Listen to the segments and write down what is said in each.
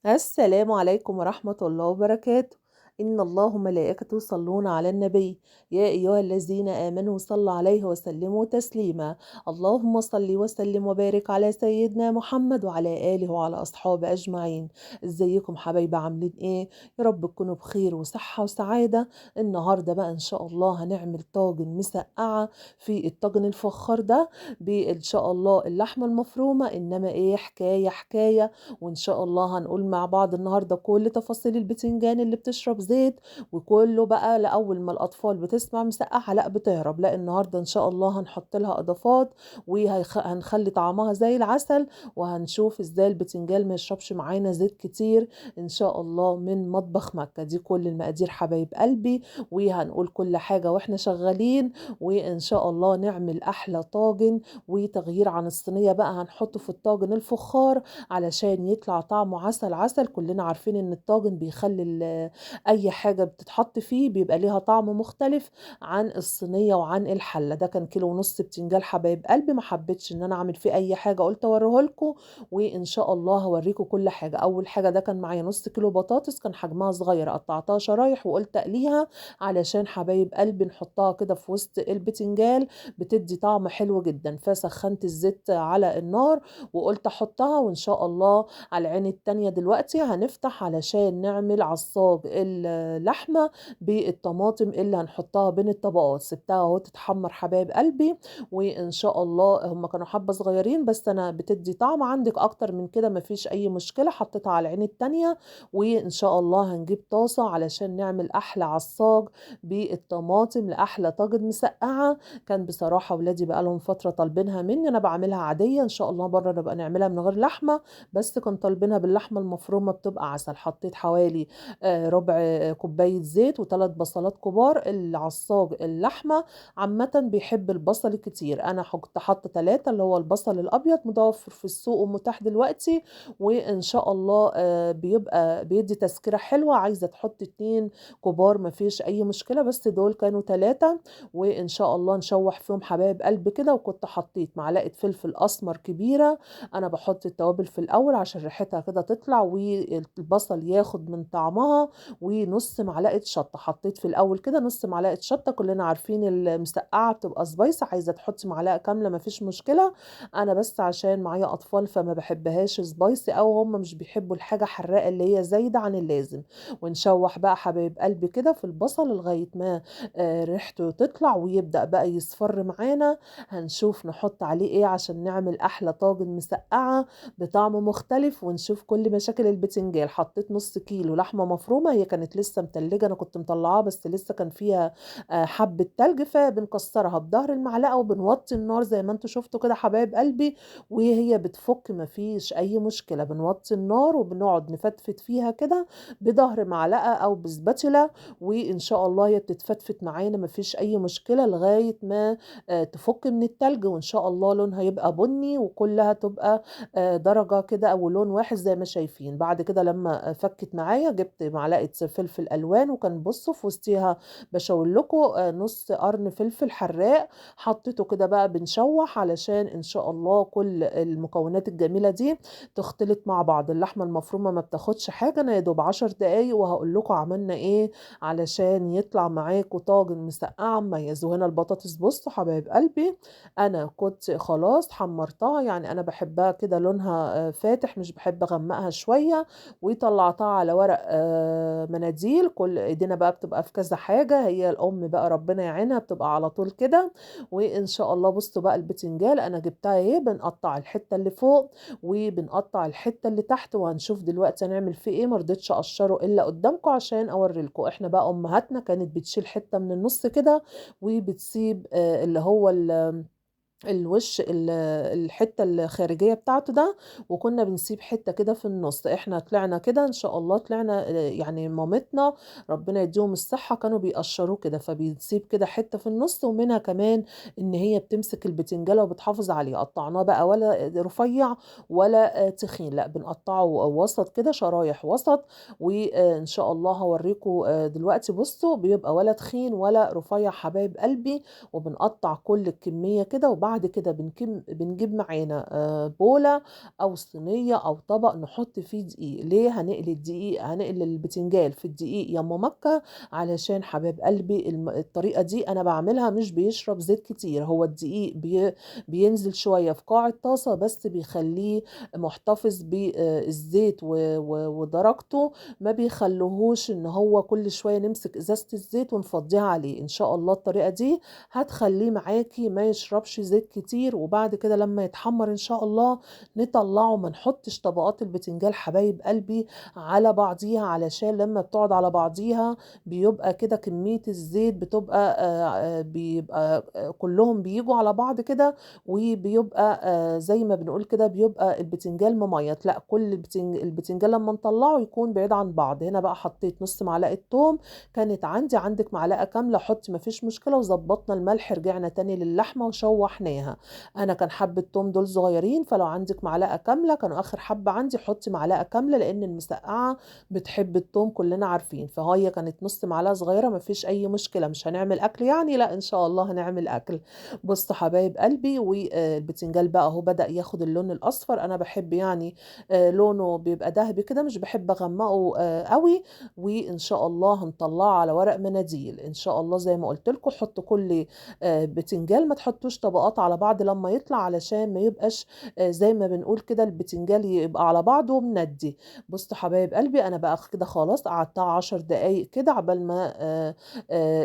السلام عليكم ورحمة الله وبركاته. إن الله وملائكته يصلون على النبي يا أيها الذين آمنوا صلوا عليه وسلموا تسليما. اللهم صل وسلم وبارك على سيدنا محمد وعلى آله وعلى أصحابه أجمعين. ازيكم حبايبي، عاملين ايه؟ يا رب تكونوا بخير وصحة وسعادة. النهاردة بقى إن شاء الله هنعمل طاجن مسقعة في الطاجن الفخار ده بإن شاء الله اللحمة المفرومة، إنما ايه حكاية حكاية. وإن شاء الله هنقول مع بعض النهاردة كل تفاصيل البتنجان اللي بتشرب زيت وكله بقى. لأول ما الأطفال بتسمع مسقعة لا بتهرب، لا النهاردة إن شاء الله هنحط لها إضافات وهنخلي طعمها زي العسل، وهنشوف إزاي البتنجان ما يشربش معانا زيت كتير إن شاء الله من مطبخ مكة. دي كل المقادير حبايب قلبي، وهنقول كل حاجة وإحنا شغالين، وإن شاء الله نعمل أحلى طاجن وتغيير عن الصينية بقى. هنحطه في الطاجن الفخار علشان يطلع طعمه عسل عسل. كلنا عارفين إن الطاجن بيخلي اي حاجة بتتحط فيه بيبقى ليها طعم مختلف عن الصينية وعن الحلة. ده كان 1.5 كيلو بتنجان حبايب قلبي، ما حبيتش ان انا اعمل فيه اي حاجة، قلت اوريه لكم وان شاء الله هوريكم كل حاجة. اول حاجة ده كان معايا نص كيلو بطاطس، كان حجمها صغير، قطعتها شرايح وقلت اقليها علشان حبايب قلبي نحطها كده في وسط البتنجان، بتدي طعم حلو جدا. فسخنت الزيت على النار وقلت احطها، وان شاء الله على العين التانية دلوقتي هنفتح علشان نعمل عصاج اللحمة بالطماطم اللي هنحطها بين الطبقات. سبتها اهو تتحمر حبايب قلبي، وان شاء الله هم كانوا حبة صغيرين بس انا بتدي طعم، عندك اكتر من كده مفيش اي مشكلة. حطيتها على العين التانية، وان شاء الله هنجيب طاسة علشان نعمل احلى عصاج بالطماطم لاحلى طاجن مسقعة. كان بصراحة ولادي بقالهم فترة طالبينها مني، انا بعملها عادية، ان شاء الله بره نبقى نعملها من غير لحمة، بس كان طالبينها باللحمة المفرومة بتبقى عسل. حطيت حوالي ربع كوباية زيت وثلاث بصلات كبار. العصاج اللحمة عامة بيحب البصل كتير، انا كنت حاطة 3 اللي هو البصل الابيض، متوفر في السوق ومتاح دلوقتي، وان شاء الله بيبقى بيدي تسكيرة حلوة. عايزة تحط 2 كبار مفيش اي مشكلة، بس دول كانوا 3، وان شاء الله نشوح فيهم حبايب قلب كده. وكنت حطيت معلقة فلفل اسمر كبيرة، انا بحط التوابل في الاول عشان ريحتها كده تطلع والبصل ياخد من طعمها، ونص معلقة شطة حطيت في الأول كده، نص معلقة شطة. كلنا عارفين المسقعة بتبقى spicy، عايزة تحطي معلقة كاملة مفيش مشكلة، أنا بس عشان معايا أطفال فما بحبهاش spicy، أو هم مش بيحبوا الحاجة حراقة اللي هي زايدة عن اللازم. ونشوح بقى حبايب قلبي كده في البصل لغاية ما ريحته تطلع ويبدأ بقى يصفر معانا. هنشوف نحط عليه إيه عشان نعمل أحلى طاجن مسقعة بطعم مختلف، ونشوف كل مشاكل البتنجان. حطيت نص كيلو لحمة مفرومة، هي كانت لسه متلجة، أنا كنت مطلعاها بس لسه كان فيها حبة تلج، فبنكسرها بظهر المعلقة وبنوطي النار زي ما انتوا شفتوا كده حبايب قلبي، وهي بتفك مفيش أي مشكلة. بنوطي النار وبنقعد نفتفت فيها كده بظهر معلقة أو بسباتشولا، وإن شاء الله هي بتتفتفت معانا مفيش أي مشكلة لغاية ما تفك من التلج، وإن شاء الله لونها يبقى بني وكلها تبقى درجة كده أو لون واحد زي ما شايفين. بعد كده لما فكت معايا جبت معلقة فلفل ألوان، وكان بصوا في وسطيها بشاور لكم نص قرن فلفل حراق حطيته كده بقى، بنشوح علشان إن شاء الله كل المكونات الجميلة دي تختلط مع بعض. اللحمة المفرومة ما بتاخدش حاجة، أنا يا دوب 10 دقايق وهقول لكم عملنا إيه علشان يطلع معاكم طاجن مسقعة مميز. وهنا البطاطس بصوا حبايب قلبي أنا كنت خلاص حمرتها، يعني أنا بحبها كده لونها فاتح، مش بحب أغمقها شوية، وطلعتها على ورق مناديل. كل ايدينا بقى بتبقى في كذا حاجة، هي الأم بقى ربنا يعينها بتبقى على طول كده. وإن شاء الله بصوا بقى البتنجان أنا جبتها اهي، بنقطع الحتة اللي فوق وبنقطع الحتة اللي تحت، وهنشوف دلوقتي هنعمل فيه ايه. مرضتش اقشره الا قدامكم عشان اوريلكم. احنا بقى امهاتنا كانت بتشيل حتة من النص كده وبتسيب اللي هو الوش الحتة الخارجية بتاعته ده، وكنا بنسيب حتة كده في النص. احنا طلعنا كده ان شاء الله، طلعنا يعني مامتنا ربنا يديهم الصحة كانوا بيقشروه كده، فبنسيب كده حتة في النص، ومنها كمان ان هي بتمسك البتنجالة وبتحافظ عليه. قطعناه بقى ولا رفيع ولا تخين، لا بنقطعه وسط كده، شرايح وسط. وان شاء الله هوريكم دلوقتي. بصوا بيبقى ولا تخين ولا رفيع حبايب قلبي، وبنقطع كل الكمية كده. وبعد وبعد كده بنجيب معانا بولة او صينية او طبق نحط فيه دقيق. ليه هنقلي الدقيق؟ هنقلي البتنجان في الدقيق يا ام مكة، علشان حبايب قلبي الطريقة دي انا بعملها مش بيشرب زيت كتير. هو الدقيق بينزل شوية في قاع الطاسة، بس بيخليه محتفظ بالزيت ودرجته، ما بيخلوهوش ان هو كل شوية نمسك ازازة الزيت ونفضيها عليه. ان شاء الله الطريقة دي هتخليه معاكي ما يشربش زيت كتير. وبعد كده لما يتحمر ان شاء الله نطلعه، ما نحطش طبقات البتنجان حبايب قلبي على بعضيها، علشان لما بتقعد على بعضيها بيبقى كده كمية الزيت بتبقى بيبقى كلهم بيجوا على بعض كده، وبيبقى زي ما بنقول كده بيبقى البتنجان مميط. لا، كل البتنجان لما نطلعه يكون بعيد عن بعض. هنا بقى حطيت نص معلقة توم، كانت عندي، عندك معلقة كاملة حطي مفيش مشكلة. وظبطنا الملح، رجعنا تاني للحمة وشوحناها. انا كان حبة توم دول صغيرين، فلو عندك معلقة كاملة، كانوا اخر حبة عندي، حطي معلقة كاملة، لان المسقعة بتحب التوم كلنا عارفين. فهي كانت نص معلقة صغيرة مفيش اي مشكلة. مش هنعمل اكل يعني؟ لا ان شاء الله هنعمل اكل. بصوا حبايب قلبي، والبتنجان بقى اهو بدأ ياخد اللون الاصفر. انا بحب يعني لونه بيبقى ذهبي كده، مش بحب اغمقه قوي. وان شاء الله هنطلعه على ورق مناديل ان شاء الله. زي ما قلت لكم حطوا كل بتنجان، ما تحطوش طبقات على بعض لما يطلع، علشان ما يبقاش زي ما بنقول كده البتنجان يبقى على بعضه ومندي. بصوا حبايب قلبي، انا بقى كده خلاص قعدتها 10 دقايق كده عبال ما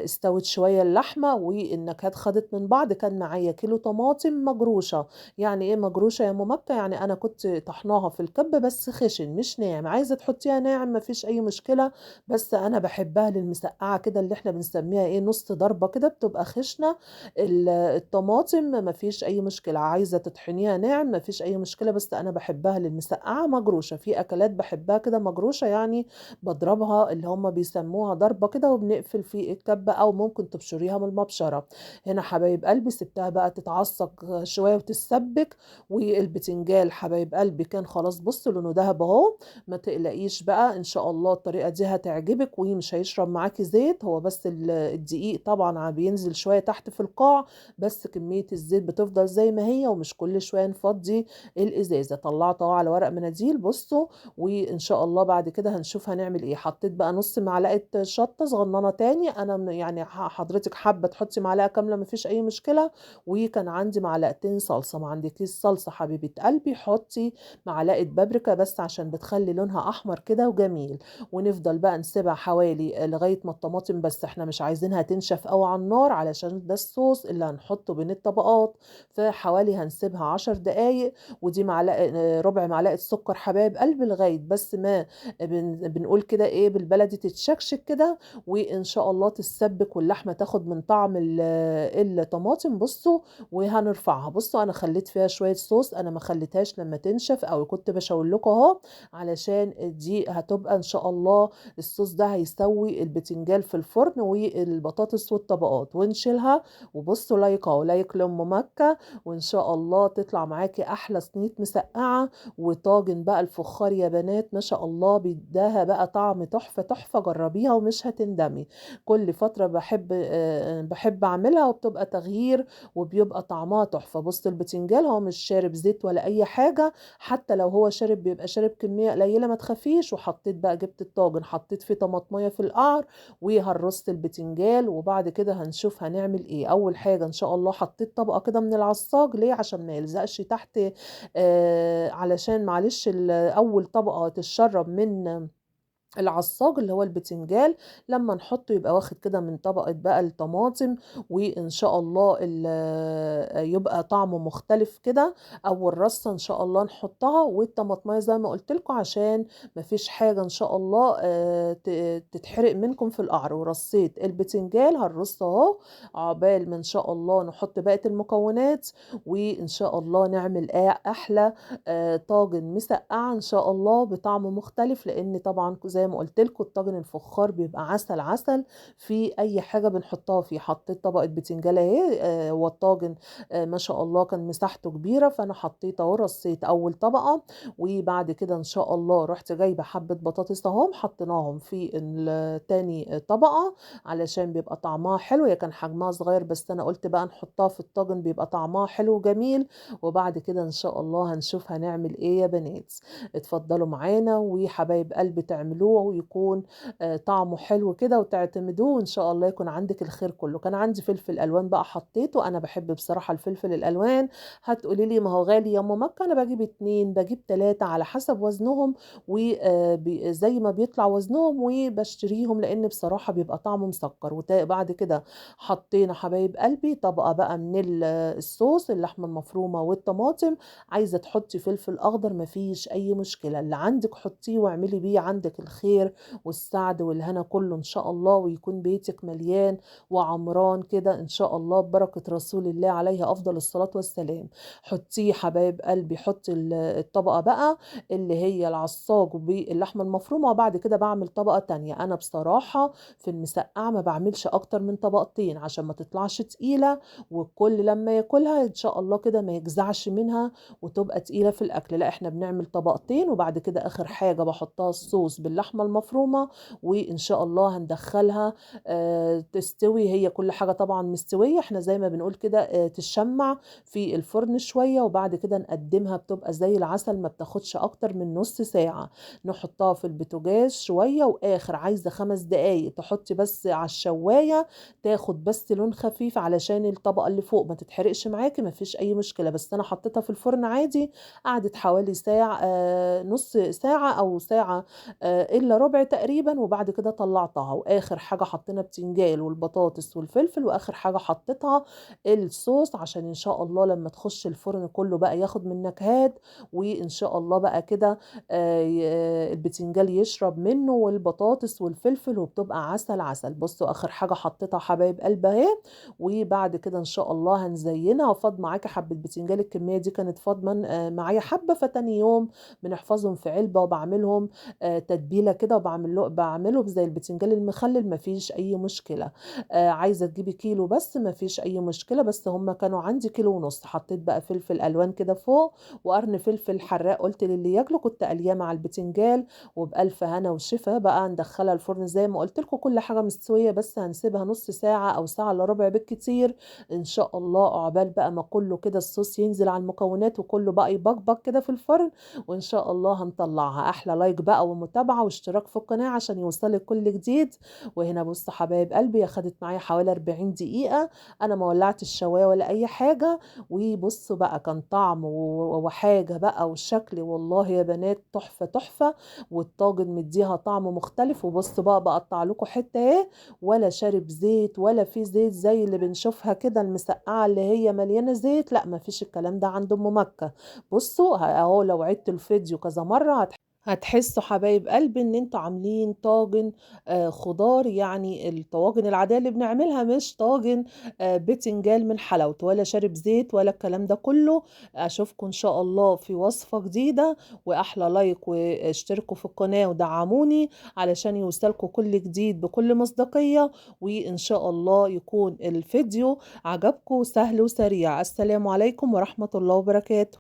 استوت شوية اللحمة والنكهات خدت من بعض. كان معايا كيلو طماطم مجروشه. يعني ايه مجروشه يا ام مكة؟ يعني انا كنت طحناها في الكب بس خشن مش ناعم. عايزه تحطيها ناعم مفيش اي مشكلة، بس انا بحبها للمسقعه كده اللي احنا بنسميها ايه، نص ضربه كده، بتبقى خشنه الطماطم مفيش اي مشكلة. عايزه تطحنيها ناعم مفيش اي مشكلة، بس انا بحبها للمسقعه مجروشه. في اكلات بحبها كده مجروشه، يعني بضربها اللي هم بيسموها ضربه كده، وبنقفل في الكبه، او ممكن تبشريها من المبشره. هنا حبايب قلبي سبتها بقى تتعصق شوية وتتسبك. والبتنجان حبايب قلبي كان خلاص، بصوا لونه دهب اهو، ما تقلقيش بقى ان شاء الله الطريقة دي هتعجبك ومش هيشرب معاكي زيت. هو بس الدقيق طبعا بينزل شوية تحت في القاع، بس كمية الزيت بتفضل زي ما هي، ومش كل شوية نفضي الازازه. طلعتها على ورق مناديل بصوا، وان شاء الله بعد كده هنشوف هنعمل ايه. حطيت بقى نص معلقه شطه صغننه تاني، انا يعني حضرتك حابة تحطي معلقه كاملة مفيش اي مشكلة. وكان عندي معلقتين صلصه، ما عندكيش صلصه حبيبه قلبي حطي معلقه بابريكا بس عشان بتخلي لونها احمر كده وجميل. ونفضل بقى نسيبها حوالي لغاية ما الطماطم، بس احنا مش عايزينها تنشف قوي على النار علشان ده الصوص اللي هنحطه بين الطبقات، فحوالي هنسيبها 10 دقايق. ودي معلقه، ربع معلقه سكر حبايب قلبي، لغاية بس ما بنقول كده ايه بالبلدي تتشكشك كده، وان شاء الله تتسبك واللحمة تاخد من طعم الطماطم. بصوا وهنرفعها. بصوا انا خليت فيها شوية صوص، انا ما خليتهاش لما تنشف، او كنت بشاور لكم اهو، علشان دي هتبقى ان شاء الله الصوص ده هيسوي البتنجان في الفرن والبطاطس والطبقات. ونشيلها. وبصوا like اهو، like لام مكة، وان شاء الله تطلع معاكي احلى صينية مسقعه وطاجن بقى الفخار يا بنات، ما شاء الله بيداها بقى طعم تحفة تحفة. جربيها ومش هتندمي. كل فترة بحب اعملها، وبتبقى تغيير وبيبقى طعمها تحفة. بصوا البتنجان هو مش شارب زيت ولا اي حاجة، حتى لو هو شارب بيبقى شارب كمية قليله ما تخافيش. وحطيت بقى، جبت الطاجن حطيت فيه طماطميه في القعر، وهرست البتنجان. وبعد كده هنشوف هنعمل ايه. اول حاجة ان شاء الله حطيت طبقه كده من العصاج، ليه؟ عشان ما يلزقش تحت، علشان معلش اول طبقه تتشرب من العصاج اللي هو البتنجان، لما نحطه يبقى واخد كده من طبقة بقى الطماطم، وإن شاء الله يبقى طعمه مختلف كده. أول رصة إن شاء الله نحطها، والطماطمية زي ما قلت لكم عشان مفيش حاجة إن شاء الله تتحرق منكم في القعر. ورصيت البتنجان، هنرص أهو عقبال ما إن شاء الله نحط باقي المكونات، وإن شاء الله نعمل أحلى طاجن مسقعة إن شاء الله بطعم مختلف، لأن طبعا زي زي ما قلت لكم الطاجن الفخار بيبقى عسل عسل في اي حاجة بنحطها فيه. حطيت طبقه بتنجان اهي، والطاجن ما شاء الله كان مساحته كبيرة، فانا حطيت اهو، رصيت اول طبقه. وبعد كده ان شاء الله رحت جايبه حبه بطاطس اهم، حطيناهم في تاني طبقه علشان بيبقى طعمها حلو. هي كان حجمها صغير بس انا قلت بقى نحطها في الطاجن بيبقى طعمها حلو وجميل. وبعد كده ان شاء الله هنشوف هنعمل ايه يا بنات. اتفضلوا معانا وحبايب قلبي، تعملوه ويكون طعمه حلو كده وتعتمدوه، وان شاء الله يكون عندك الخير كله. كان عندي فلفل الوان بقى حطيته، انا بحب بصراحة الفلفل الالوان. هتقولي لي ما هو غالي يا ام مكة، انا بجيب 2 بجيب 3 على حسب وزنهم، وزي ما بيطلع وزنهم وبشتريهم، لان بصراحة بيبقى طعمه مسكر. وبعد كده حطينا حبايب قلبي طبقه بقى من الصوص، اللحمة المفرومه والطماطم. عايزه تحطي فلفل اخضر مفيش اي مشكلة، اللي عندك حطيه واعملي بيه، عندك الخير والسعد والهنا كله ان شاء الله، ويكون بيتك مليان وعمران كده ان شاء الله ببركة رسول الله عليه افضل الصلاة والسلام. حطيه حبايب قلبي، حطي الطبقة بقى اللي هي العصاج باللحمه المفرومه. وبعد كده بعمل طبقه تانية. انا بصراحة في المسقعه ما بعملش اكتر من طبقتين عشان ما تطلعش تقيلة، والكل لما ياكلها ان شاء الله كده ما يجزعش منها وتبقى تقيلة في الاكل. لا احنا بنعمل طبقتين، وبعد كده اخر حاجة بحطها الصوص باللحمه المفرومه، وان شاء الله هندخلها تستوي. هي كل حاجة طبعا مستوية، احنا زي ما بنقول كده تشمع في الفرن شوية، وبعد كده نقدمها بتبقى زي العسل، ما بتاخدش اكتر من نص ساعة. نحطها في البوتاجاز شوية، واخر عايزه 5 دقايق تحطي بس على الشوايه، تاخد بس لون خفيف علشان الطبقة اللي فوق ما تتحرقش معاكي، ما فيش اي مشكلة. بس انا حطيتها في الفرن عادي، قعدت حوالي ساعة، نص ساعة او ساعة الا ربع تقريبا، وبعد كده طلعتها. واخر حاجة حطينا بتنجان والبطاطس والفلفل، واخر حاجة حطيتها الصوص عشان ان شاء الله لما تخش الفرن كله بقى ياخد من نكهات، وان شاء الله بقى كده البتنجان يشرب منه والبطاطس والفلفل، وبتبقى عسل عسل. بصوا اخر حاجة حطيتها حبايب قلبي اهي. وبعد كده ان شاء الله هنزينها. فاض معاكي حبه بتنجان، الكمية دي كانت فاض معايا حبه، فتاني يوم بنحفظهم في علبة وبعملهم تتبيله كده، وبعمله زي البتنجان المخلل، مفيش اي مشكلة. عايزه تجيبي كيلو بس مفيش اي مشكلة، بس هم كانوا عندي 1.5 كيلو. حطيت بقى فلفل الوان كده فوق وقرن فلفل حراق، قلت للي ياكله، كنت قلياه مع البتنجان. وبألف هنا وشفا بقى ندخلها الفرن زي ما قلت لكم، كل حاجة مستوية، بس هنسيبها نص ساعة او ساعة الا ربع بالكتير ان شاء الله، عقبال بقى ما كله كده الصوص ينزل على المكونات وكله بقى يبقبق كده في الفرن، وان شاء الله هنطلعها. احلى لايك بقى ومتابعة واشتراك في القناة عشان يوصلك كل جديد. وهنا بصوا حبايب قلبي، خدت معايا حوالي 40 دقيقة، انا ما ولعت الشوايه ولا اي حاجة. وبصوا بقى كان طعم وحاجه بقى والشكل، والله يا بنات تحفة تحفة، والطاجن مديها طعم مختلف. وبصوا بقى بقطع لكم حتة اهي، ولا شارب زيت ولا في زيت زي اللي بنشوفها كده المسقعه اللي هي مليانة زيت، لا مفيش الكلام ده عند ام مكة. بصوا اهو لو عدت الفيديو كذا مرة هتحسوا حبايب قلبي ان انتوا عاملين طاجن خضار، يعني الطواجن العادية اللي بنعملها، مش طاجن بتنجان من حلاوته، ولا شارب زيت ولا الكلام ده كله. اشوفكم ان شاء الله في وصفه جديدة، واحلى لايك واشتركوا في القناة ودعموني علشان يوصلكم كل جديد بكل مصداقية، وان شاء الله يكون الفيديو عجبكم، سهل وسريع. السلام عليكم ورحمة الله وبركاته.